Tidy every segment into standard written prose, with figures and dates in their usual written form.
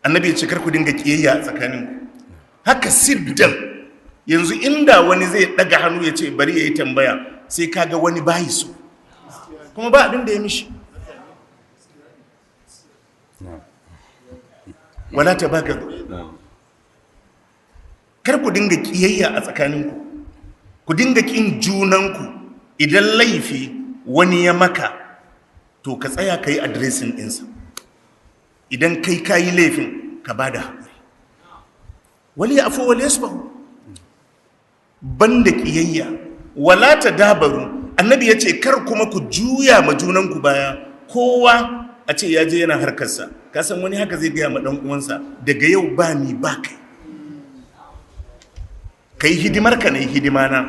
Annabi ya ce kar ku dinga kiyayya a tsakaninku haka siddan. Yanzu inda wani zai daga hannu ya ce bari ya yi tambaya, sai kaga wani bayi so, kuma ba abin da ya mishi. Wala ta baka, kar ku dinga kiyayya a tsakaninku, ku dinga kin junanku. Idan laifi wani ya maka, to ka tsaya ka yi addressing ɗinsa. Idan kai ka yi laifin, ka ba da haƙuri. Wali ya afu wali yasfahu, banda kiyayya. Wala ta dabaru, annabi ya ce kar kuma ku juya ma junanku baya, kowa a ce ya je yana harkarsa. Ka san wani haka zai gaya ma ɗan uwansa, daga yau ba ni ba kai, kai hidimar ka ne hidima na.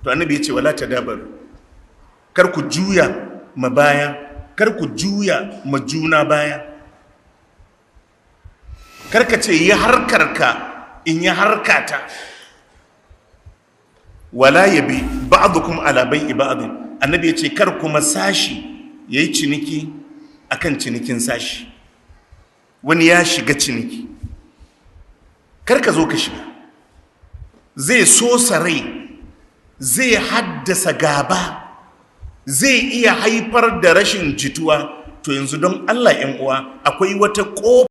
To annabi ya ce wala ta dabaru, kar ku juya ma baya, kar ku juya ma juna baya. Kar ka ce yi harkarka in yi harkata. Wala yabi ba'dukum ala bai'i ba'din, annabi ya ce kar kuma sashi yayi ciniki akan cinikin sashi. Wani ya shiga ciniki, kar ka zo ka shiga. Zai so rai, zai haddasa gaba, zai iya haifar da rashin jituwa. To yanzu don Allah 'yan uwa, akwai wata ƙofa